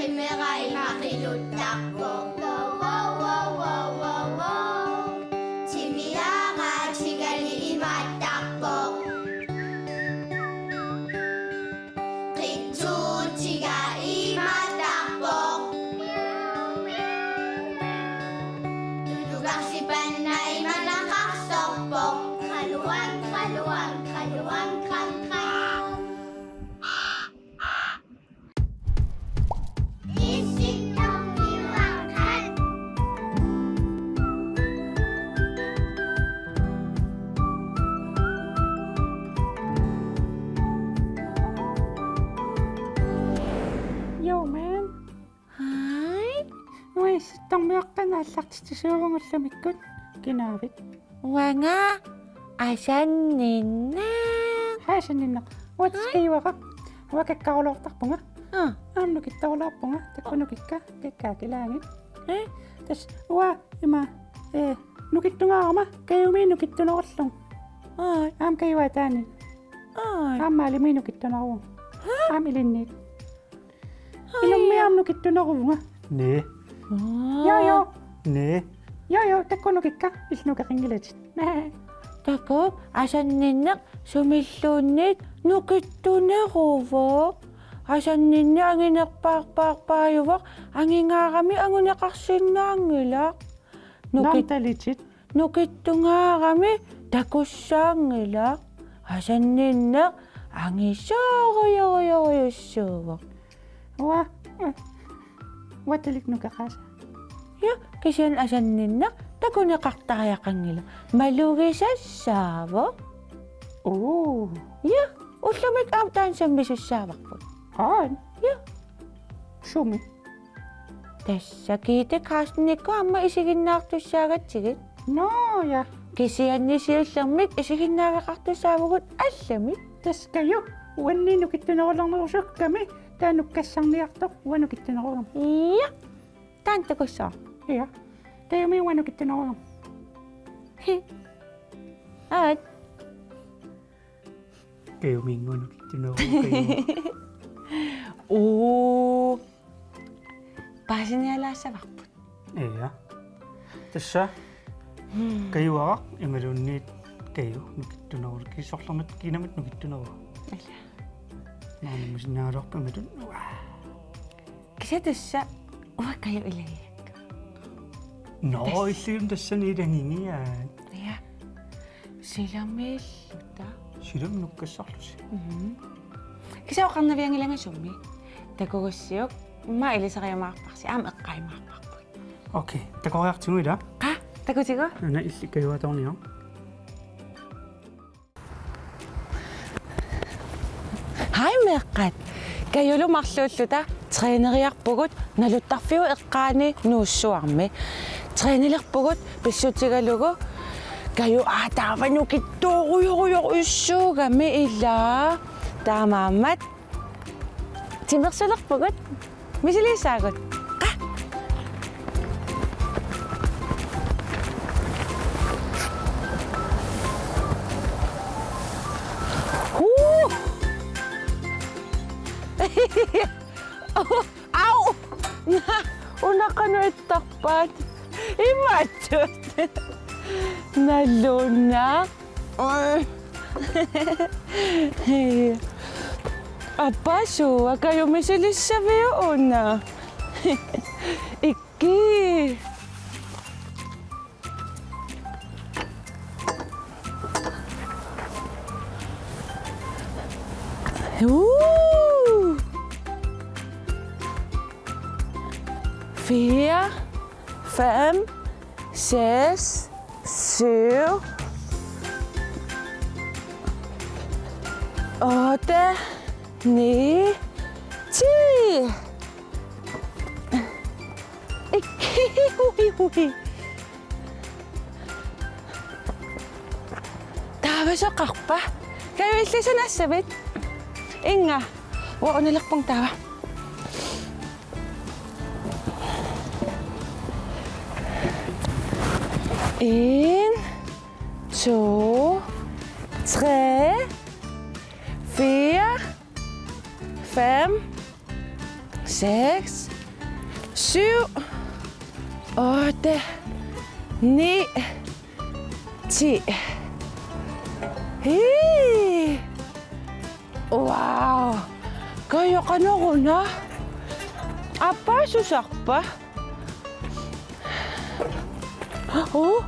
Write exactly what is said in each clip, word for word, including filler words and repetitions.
Timera ima qiluttarpoq. Wow, wow, wow, wow, wow, wow. Timiara tigali imaattarpoq. Qitsuutiga imaattarpoq. Tulukarsipanna imanaqarsorpoq. Qaluang, qaluang, qaluang, qam, qam. Jo, mand. Hej. Uanga issittormiortana aallartitsisuuvunga ullumikkut. Kinaavit? Uanga Asanninneq. Hej, Asanninneq. Uanga tassa Kajuaraq. Uanga kakkaruluartarpunga. Aa. Aamma nukittoruluarpunga. Takuuk nukikka, kakkaak ilaagit. Ee? Tassa uanga ima, ee, nukittungaarama, Kajumi nukittunerullugu. Aa. Aamma Kaju ataani. Aa. Aamma Maalimi nukittuneruvoq. Haa? Aamma ilinniit. Aa. Ilummi aamma nukittuneruvunga. Naa. Aa. Jo, jo. Naa. Jo, jo, takuuk nukikka, illit nukeqanngilatit. Takuuk, Asanninneq sumilluunniit nukittuneruvoq. Asanninneq anginerpaarpaarpaajuvoq, angingaarami anguneqarsinnaanngilaq. Nukit-, naamtalitit. Nukittungaarami takussaanngilaq. Asanninneq angisoorujorujorujussuuvoq. Uanga, uanga talik nukeqaasa. Ja, kisianni Asanninneq takuneqartariaqanngilaq. Malugisassaavoq. Oo. Ja, ullumikkut aamma taanna sammisussaavarput. Aap. Ja. Sumi? Tassa Gitte Carstenikkut aamma isiginnaartussaagatsigit. Nå, ja. Kisianni siullermik isiginnaareqartussaavugut allamik. Tassa Kaju, uannit nukittunerulernerusukkami, taava nukkassarniartoq, uanga nukittunerugama. Ja. Taanna takussaaq. Ja. Kajumi uanga nukittunerugama. Hi. Aat. Kajuminnguaq nukittunerugama Kaju. Oo. Paasinialaassavarput. Ja. Tassa. Hmm. Kajuaraq imaluunniit Kaju nukittunerullugu, kiisorlermut kinamut nukittuneruvoq. Ila. Maanna imasinnaagaluarpat imatut. Kisianni tassa uanga Kaju ilagigakkit. Nå, tassa. Illit tassani ilagigigaat. Ja. Silamiilluta. Silami nukkassarlusi. Mhm. Kisianni oqarnavianngilanga sumi. Takugussiuk, immaqa ilisariumaarparsi, aamma eqqaajumaarparput. Okay, takoriartigu ila. Qaa, takutigu? Una illit Kaju atorniuk. Hej meeqqat. Kajulu marluulluta træneriarpugut naluttarfiup eqqaani Nuussuarmi. Trænilerpugut pissutigalugu Kaju, aa, taava nukittoorujorujorujussuugami ila. Taamaammat timersulerpugut. Misiliissaagut. Qaa. Huu. Au. Una qanoq ittarpaat. Imatut. Nalunaq. Apasuu, Kaju misilissaviuk una? Ikkii. Uu. Fire, fem, seks, syv, otte, ni, ti. Ikkii, ui, ui. Taava soqarpa? Kaju, illit sanassavit? Inga. Uanga unalerpunga taava. En, to, tre, fire, fem, seks, Syv, otte, ni, ti. Hii. Wow. Kaja, qanoq una? Aappaasusarpa? Oh.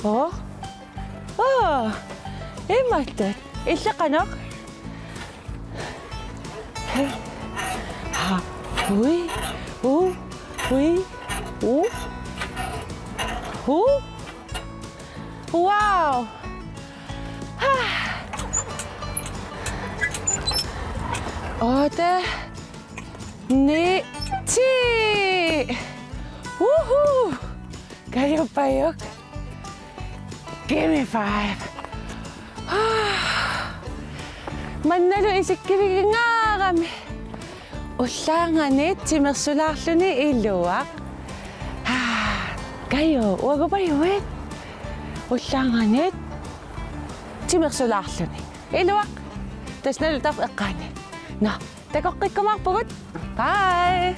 Oh. Oh. Imatut. Illit qanoq? Ha. Ui. U. Ui. U. U. Wow. Ha. Otte, ni, ti. Woohoo. Kaja, pajuk. Give me five. Mannalu isikkivigingaarami. Ullaannganit timersulaarluni iluaq. Kaja, uagut pajuit. Ullaannganit timersulaarluni iluaq. Tassa nalutarfik eqqaani. Nå, takoqqikkumaarpugut. Bye.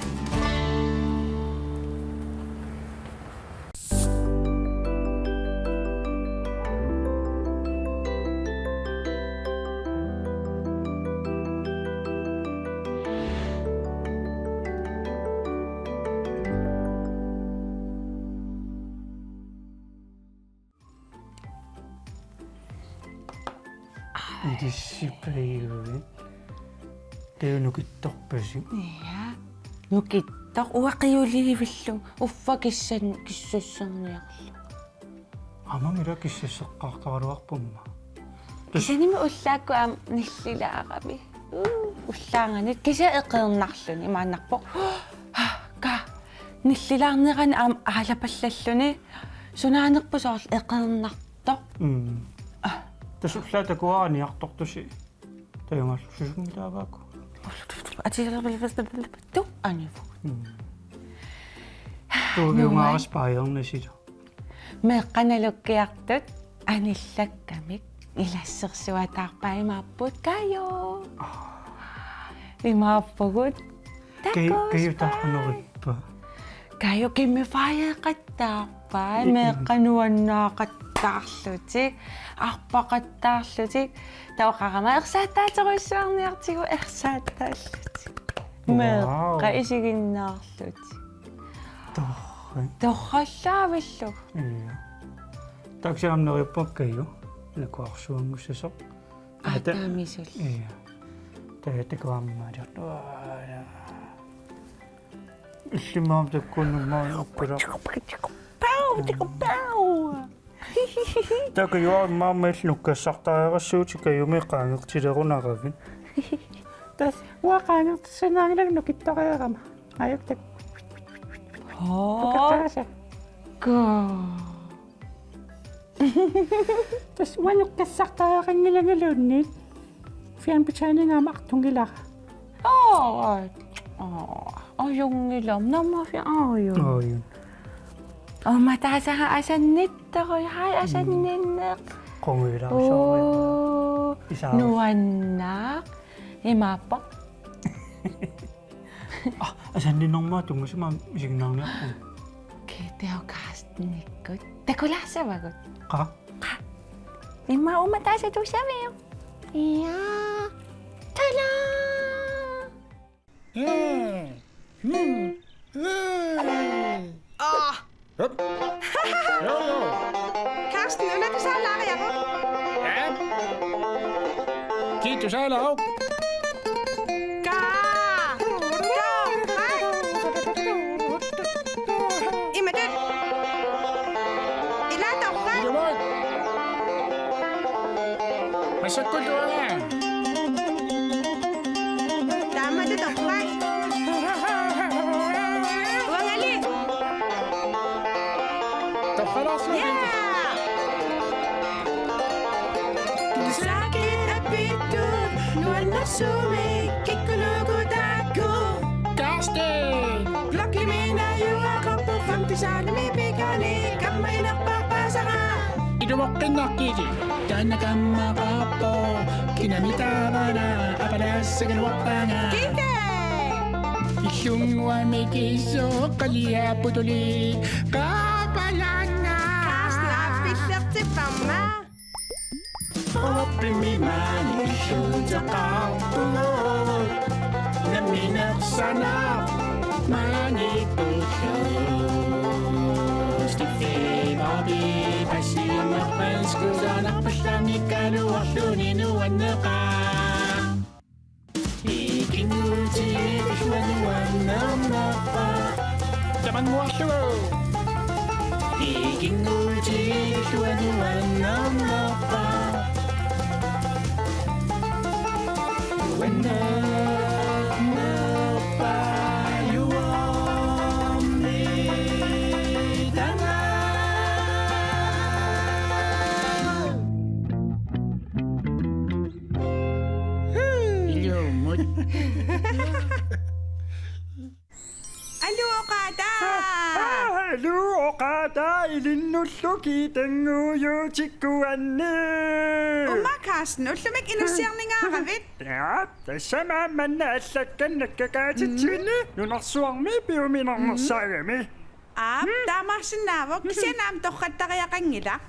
Ilissi pajuit. Kaja, nukittorpassi? Ja. Nukittoq, uanga qiuliivillunga. Uffa kissan-, kissasserniarlunga. Aamma ila kissasseqqaartaraluarpummi. Kisianni ullaakkut aamma nillilaarami. Uu, ullaannganit kisianni eqeernarluni maannarpoq. Ka, nillilaarnerani aamma aalapallalluni. Sunaanerpoq soorlu eqeernartoq. Mm. Ah. Tassa ullaaq takuara niartortusi. Tajunngilara susummi taavaakku. Ati-, tu anivu. Mm. Tuuviungaarus paajernasilu. Meeqqat nalukkiartut anillakkamik ilassersuataarpaat, imaapput Kaja. Ah. Imaappugut. Kaju, Kaju, takuuspai. Takuuspai. Kaju, kimifieqattaarpai, mm, meeqqat nuannaaqattaarlutik, arpaqattaarlutik, taava oqarama ersaattaaterujussuarniartigu ersaattaallutik. Wow. Meeqqat isiginnaarlutik. Torrak. Torrallaavillugu. Ja. Taava kisianni neriuppunga Kaju nakuarsuanngussasoq. Aa, taava, taava misul. Ja. Taava takuarmaalerlu. Illimmi aamma takkunnummi aamma oqquleq. Pau, tikku, pau. Taava Kaju aamma illit nukkassartariaqassuutit Kajumit qaangertilerunaravit. Tassa uanga qaangertissinnaanngilanga nukittoreerama. Ajuk tak. Hoo. Nukattarasa. Go. Tassa uanga nukkassartariaqanngilangaluunniit. Fjernbetjening aamma artunngilara. Aa, aa, ajunngilaq. Naamma fjer-, aa, ajunngilaq. Aa, ajunngilaq. Aa, mataasaga asannittorujuk. Haj, asanninneq. Qungujulaarsuarujussuuvoq. Oo, isaavoq. Nuannaaq. Imaappoq. Aa, asanninnermut tunngasumik isiginnaarniarpugut. Kiiteo Carstenikkut. Takulaassavagut. Qaa? Qaa. Immaqa uuma taasatuussaviuk? Ja. Tada! Mm. Mm. Mm. Ah. Hup. Jo, jo. Carsten, una tusaalaariaruk? Ja. Kiitos, Aala. Kaa. Kaa. Imatut. Ilaa torrak. Ilumoorpoq. Massakkut uanga. Taamatut torrak. Uangali. Torralaarsuaq. Ja! Tusaakit apittut nuannersumik kikkunuku taakku. Carsten! Blokkimi najugaqarpoq femte saalimi pikani kammaginerpaasara. Ilumoqqinnaqqili. Taanna kammaqarpoq kinami taavana apalassagaluarpaanga. Kite! Illunnguamik isoqaliaputuli qaapalanga. Kaasna pillertipparma. Oppimi maani illuuteqarpugut. Namminersaanaq maani pullu. Stiffi Bobby, passimarpanskusanarpallanngikkaluarluni nuanneqaaq. Ikinnguutigit illuanuannernerpa. Tamannguarlugu. Ikinnguutigit illuanuannernerpa. Uannernerpa juormi tanga. Ilumut. Aluu, oqaataa! Aa, aluu, oqaataa, ilinnullu kiitannguujuutikkuanni. Uuma Carsten, ullumi inussiarningaaravit? Ja, tassami manna allakkat nakkakaatitsivinni, mm, nunarsuarmi piuminarnersaagami. Aap, mm, taamaassinnaavoq, kisianni aamma torrattariaqanngilaq.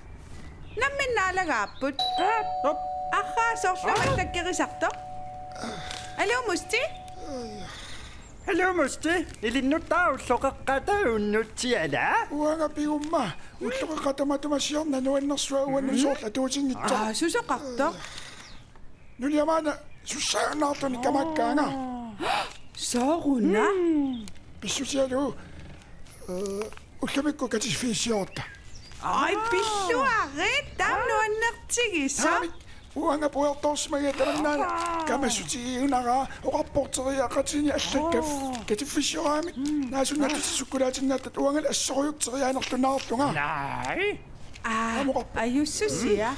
Nammineq naalagaapput. Aap, op. Arraa, soorlu aamma allakkerisartoq. Aluu, Musti? Aluu, Musti. Ilinnut taava ulloqeqqata unnutsiala. Uanga pigumma. Ulloqeqqata matuma siorna nuannersua uannut, mm, soorlu atuutinngitsoq. Aa, susoqartoq? Nuliamaana sussaannaartuni kamakkaanga. Sooruna? Mm. Pissutigalugu, eh, ullumikkut katiffissiorutta. Ai, pilluarit, taama nuannertigisoq. Taamik, uanga puiortoorsimagiga tamannaana. Aa. Kamassutigiunaraa, oqarpoq teriaqatini allakkat. Aa. Katiffissiorami. Mm. Naasunnaatsutit sukkulaatinnaattat uangali assorujuk teriaanerlunaarlunga. Naaj. Aa, aamma oqarpoq. Ajussusia. Mm.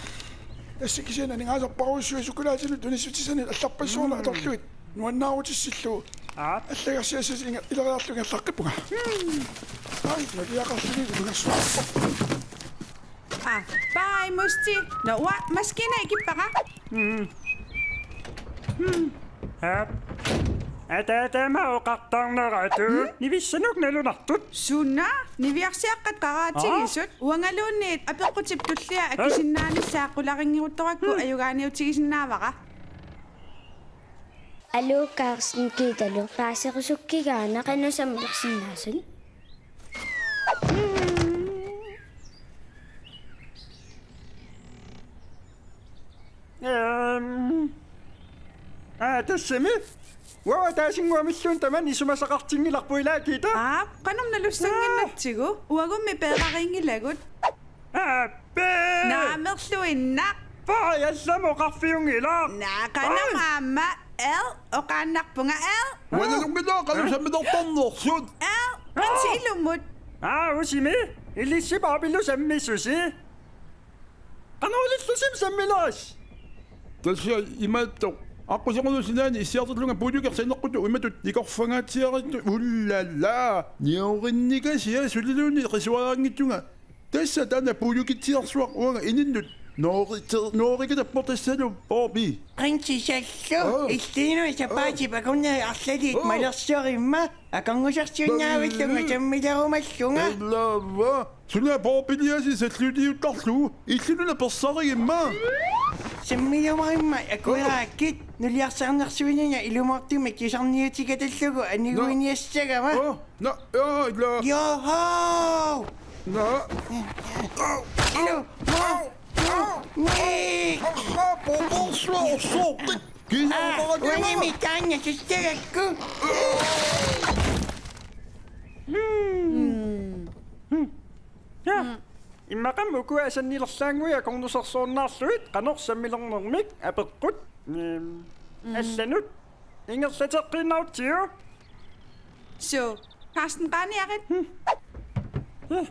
Tassa kisianni aningaasarpassuit sukulaatinut tunissutisanut allarpassuarnut, mm, atorlugit nuannaarutissillugu. Aap. Allagarsiassasi inga-, ileriarlugu ingerlaqqippunga. Mm. Ai, nuliaqarluni tungassuarpoq. Aa, bye, Musti. Nå, uanga maskiina ikippara. Mm. Mm. Aap. Ataatama oqartarneratut. Mm? Nivissanut nalunartut. Suna? Niviarsiaqqat qaraatigisut. Aa? Uangaluunniit apeqqutip tullia, aa, akisinnaanissaa qularinngiuttorakku, mm, ajugaaniutigisinnaavara. Aluu, Carsten, kiitalu. Paaserusukkigaana, qanoq sammilersinnaasut? Ehm. Aa, tassami. Uanga ataasinnguamilluunniit tamanna isumasaqartinngilarput, ilaa, Kiita? Aap, qanormi nalussannginnatsigu? Aa. Uagummi peerarinngilagut. Aappi! Naamerluinnaq. Paaj, allamik oqarfiunngilaq. Naa, qanormi aamma L oqaannarpunga, L. Uanga nalunngilara qanoq sammilertarnersut. L, qansi ilumut. Aa, usimi. Ilissi Bobbilu sammisusi. Qanoq ilillusi sammilerisi? Tassa imaattoq. Aqqusinerlu sinaani issiartorlunga puiukit saneqqutut imatut ikorfangaatsiartut, ullala. Niorinnikasiaq suliluunniit qisuarianngitsunga. Tassa taanna puiukitsiarsuaq uanga ininnut nooriter-, noorikitappoq tassalu, Bobbi. Qansi sallu. Aa. Illiinut sapaatip akorneri arlaliit, aa, malersorimma. Akornusarsiunnaavillunga, mm, sammilerumallunga. Allaava. Suna Bobbili aasiit salluutigiuttarlugu, illillu una persarigimma. Sammilumarimma akueraakkit, nuliarsaarnersuinina ilumoortumik tusarniutikatallugu aniguiniassagama. Aa, na, aa, ila. Joho! Na. Ilu. Ni. Aa, poporsuarsuartik. Kiisa, aa, oqaragimma. Uanimi taanna sussagakku. Hmm. Hmm. Ja. Hmm. Immaqami ukua asannilerlaannguit akornusersuunnaarlugit qanoq sammilernermik apeqqut. Hmm. Hmm. Allanut ingerlateqqiinnarutsigu. Suu, Carsten, qaaniarit. Hmm. Eh.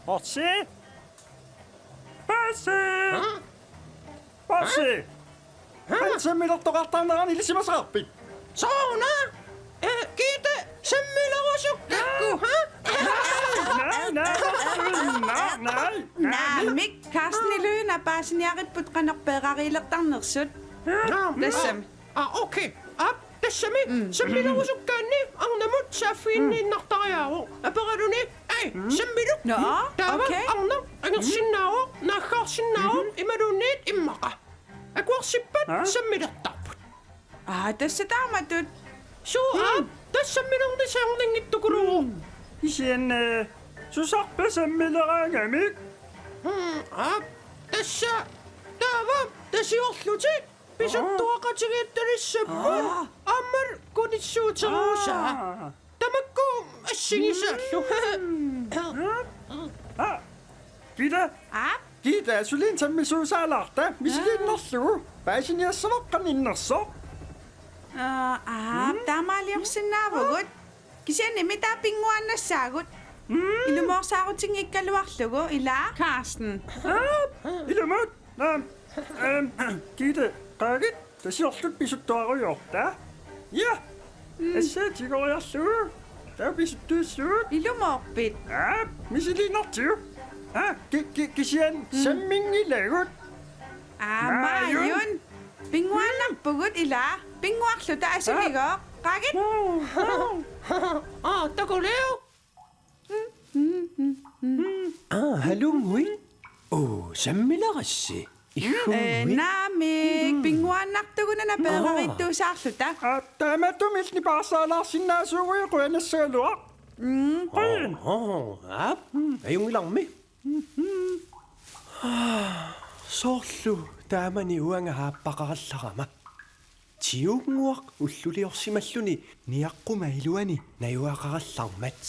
Orsi. Pasi. Haa? Pasi. Haa? Haa? Sammilertoqartarnerani ilisimasaqarpit? Sooruna? Eh, Kiita, sammilerusukkakku, haa? Naa, naa, naa, naa, naa. Naamik, Carstenilu una paasiniaripput qanoq peerariilertarnersut. Naa, naa. Tassami. Aa, okay. Aap. Tassami sammilerusukkaanni arnamut saaffiginniinnartariaavoq. Aperaluni: "Ai, sammiluk." Nå, taava okay. Arnaq angersinnaavoq, naaggaarsinnaavoq, imaluunniit immaqa. Akuersippat sammilertarput. Aa, tassa taamatut. Suu, aap, tassa sammilernissaa ornanngittukuluuvoq. Kisianni, eh, susarpa sammileraangamik? Hmm, aap, tassa taava tasiorlutik pisuttuaqatigiittulissapput. Aa. Aamma kunissuuteruusaa. Aa. Tamakku assigisaallu. Aa. Gitte. Aap? Gitte, suli sammisuusaalaarta. Misigiinnarlugu. Paasiniassavara qanoq innersoq. Aa, aap, taamaaliorsinnaavugut. Kisianni mitaat pinnguaannassaagut. Ilumoorsaarutiginngikkaluarlugu, ilaa? Carsten. Aap, ilumut. Naam, ehm, Gitte, qaagit, tasiorlutit pisuttuarujoorta. Ja. Assaa tigoriarlugu. Taava pisuttuussuugut. Ilumoorpit? Aap, misiliinnartigu. Aa, ki-, ki-, kisianni samminngilagut. Aa, maajun. Maajun. Pinnguaannarpugut, ilaa. Pinnguarluta asunigooq. Qaagit? Aa, takuliuk. Aa, halunnguit. Oo, sammilerassi. Ihhunngui. Ee, naamik, pinnguaannartugununa peerariittuusaarluta. Aa, taamaattumik nipaarsaalaarsinnaasuuguit qujanassaagaluaq. Mm. Qujan. Oo, aap, ajunngilarmi. Soorlu taamani uanga aappaqarallarama. Tiunnguaq ulluliorsimalluni niaqquma iluani najugaqarallarmat.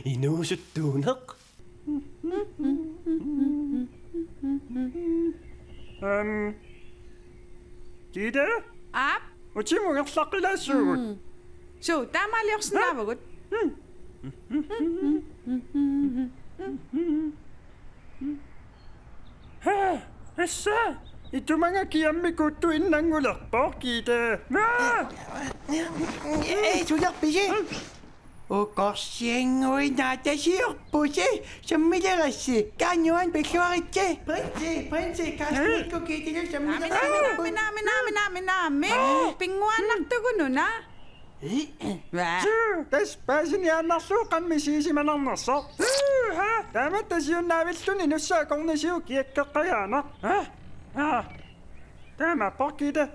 Inuusuttuuneq. Ehm, Gitte? Aap? Utimut ingerlaqqilaassuugut. Mm. Suu, taamaaliorsinnaavugut. Mm. Haa, assa, itumanga kiammik kuuttuinnanngulerpoq, Gitte. Aa! Ei, suliarpisi? Ukorsiannguit naatasiorpusi, sammilerassi, kaannuan pilluaritsi. Prinsi, prinsi, Carstenikkut Gittelu sammilerassi. Naami, naami, naami, naami, naami. Pinnguaannartugununa. Tassa paasiniaannarlugu qanoq misigisimannarnersoq. Haa, taamatut tasiunnaavilluni nussaa akornisiuk kiakkeqqajaanaq. Haa? Haa. Taamaappoq Gitte.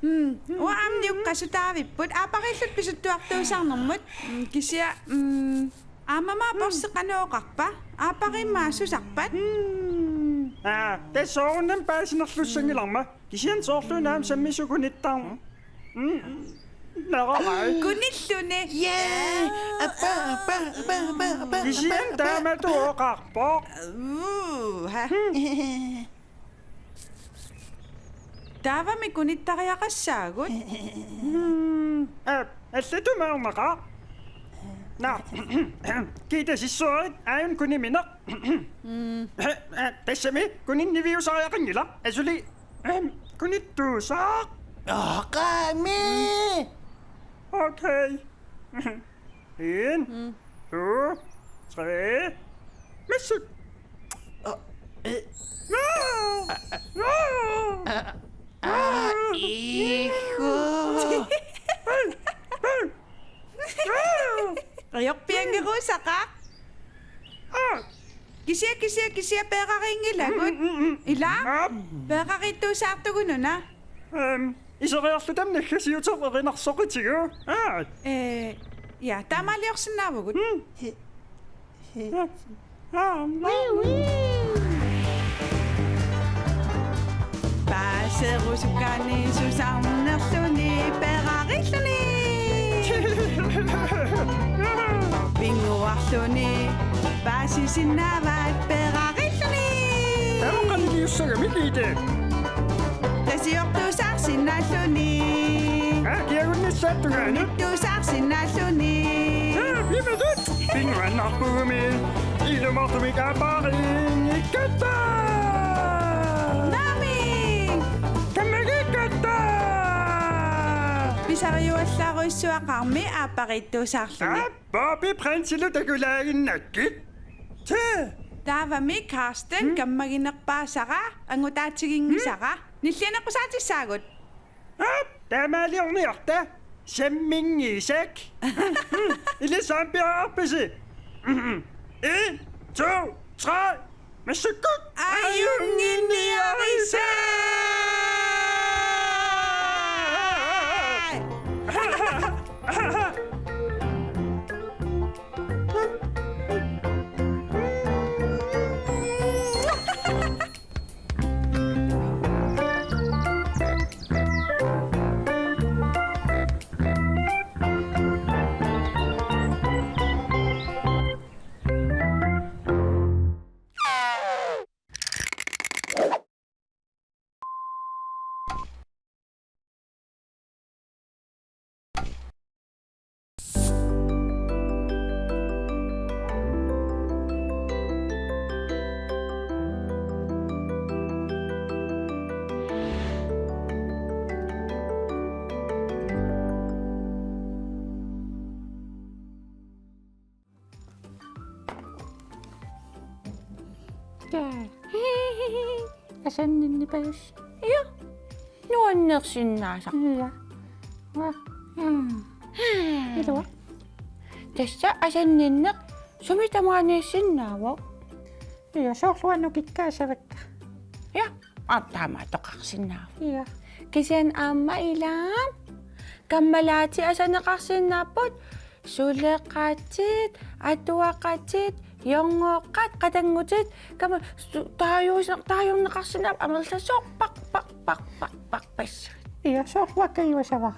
Mm. Uanga aamma niuqqasutaavipput aappariilluta pisuttuartuusarnermut. Mm, kisianni, mm, aammami borsi qanoq oqarpa? Aappariimmat susarpat? Mm. Aa, tassa soorunami paasinerlussanngilarma. Kisianni soorlu una aamma sammisut kunittarmat. Mm. Naravai. Kunilluni. Yay! Appa, appa, appa, appa, appa, appa. Kisianni taamatut oqarpoq. Uu, ha. Taavami kunittariaqassaagut. Mm. Aa, allatut maarnaqaaq. Naa. Gitte, sissuarit, aajuna kunimineq. Mm. Aa, tassami kuninniviusariaqanngilaq. Asuli, ehm, kunittuusaaq. Aa, qaami. Okay. En, mm, to, tre. Missuk. Aa, eh. Aa! Aa! Aa, ihu. Ajorpianngeruusaqaaq. Aa! Kisianni, kisianni, kisianni peerarinngilagut. Mm, mm, mm. Ilaa? Aap. Peerariittuusaartugununa. Ehm, iseriarlutami naggasiuteq erinarsoqitigu. Aa. Ee, ja, taamaaliorsinnaavugut. Mm. Aa, aa, aa. Paaserusukkaanni susarnerluni peerarilluni. Pinnguarluni paasisinnaavat peerarilluni. Taava qaniliussagami Gitte. Tasiortuusaarsinnaalluni. Aa, kiagunnissaata tungaanut. Kunittuusaarsinnaalluni. Aa, pimatut. Pinnguaannarpugumi. Ilumoortumik aappariinngikkatta. Naamik. Kammagiikkatta. Pisariuallaarujussuaqarmi aappariittuusaarluni. Aa, Bobby prinsilu takulaaginnakkit. Tee. Taavami Carsten, mm, kammaginerpaasara, angutaatiginngisara. Mm. Nillianeqqusaatissaagut. Aap, Taamaaliorniarta samminngisak. Ilissi aamma piareerpisi? En, to, tre. Massakkut. Ajunnginniarisai! Ja. Asanninneq pajus. Ja. Nuannersinnaasarpoq. Ja. Aa. Mm. Ilua. Tassa asanninneq sumi tamaaniissinnaavoq. Ja, soorlu uanga nukikka asavakka. Ja, aap, taamaattoqarsinnaavoq. Ja. Kisianni aamma ilaa kammalaatit asaneqarsinnaapput, suleqatit, atuaqatit, hjørneqat, qatanngutit, kama su-, taajuus-, taajorneqarsinnaapput amerlasoorpassuit. Ja, soorlu uanga kajuasavara.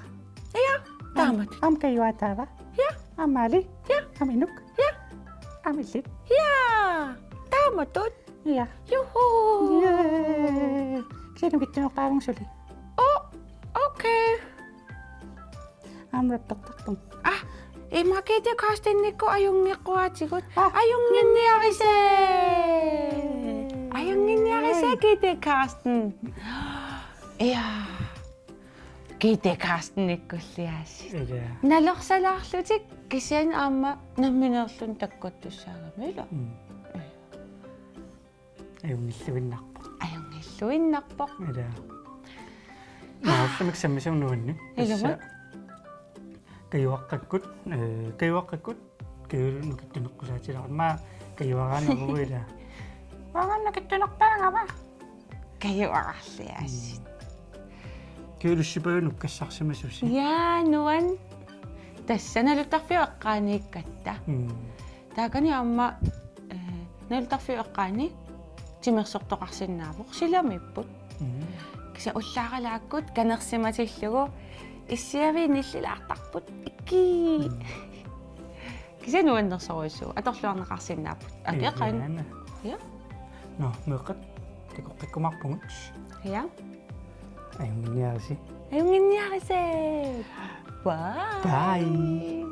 Ja, taamatut. Aamma kajuaataava? Ja. Aamma Aali? Ja. Aamma Inuk? Ja. Aamma Illit? Ja. Taamatut. Ja. Juhu. Jee. Kisianni nukittunerpaavunga suli. Oh, okay. Aamma rappertarpunga. Ah, ima Kitty Carstenikkut ajunngeqquaatigut. Ah. Ajunnginniarisai. Ajunnginniarisai Kitty Carsten. Ja. Kitty Carstenikkulli aasiit. Ja. Nalorsalaarlutik kisianni aamma nammineerluni takkuttussaagami, ilaa? Mm. Ajunngilluinnarpoq. Ajunngilluinnarpoq. Ja. Naarsimik sammisaq nuanni. Ilumut. Tassa kajuaqqakkut, eh, kajuaqqakkut, kajullu nukittuneqqusaatilaarput. Aamma kajuaraaneruvoq, ilaa. Maanga nukittunerpaagama. Kajuararli aasiit. Mm. Kajulussipajunnukkassarsimasusi. Ja, nuann. Tassa naluttarfiup eqqaaniikkatta. Mm. Taakani aamma, eh, naluttarfiup eqqaani timersortoqarsinnaavoq, silamiipput. Mm. Kisianni ullaaralaakkut kanersimatillugu issiaviit nillilaartarput. Ikkii. Mm. Kisianni nuannersorujussuuvoq, atorluarneqarsinnaapput. Apeqarpoq. Ilaana. Ja. Nå, meeqqat takoqqikkumaarpugut. Ja. Ajunnginniarisi. Ajunnginniarisai. Bye. Bye.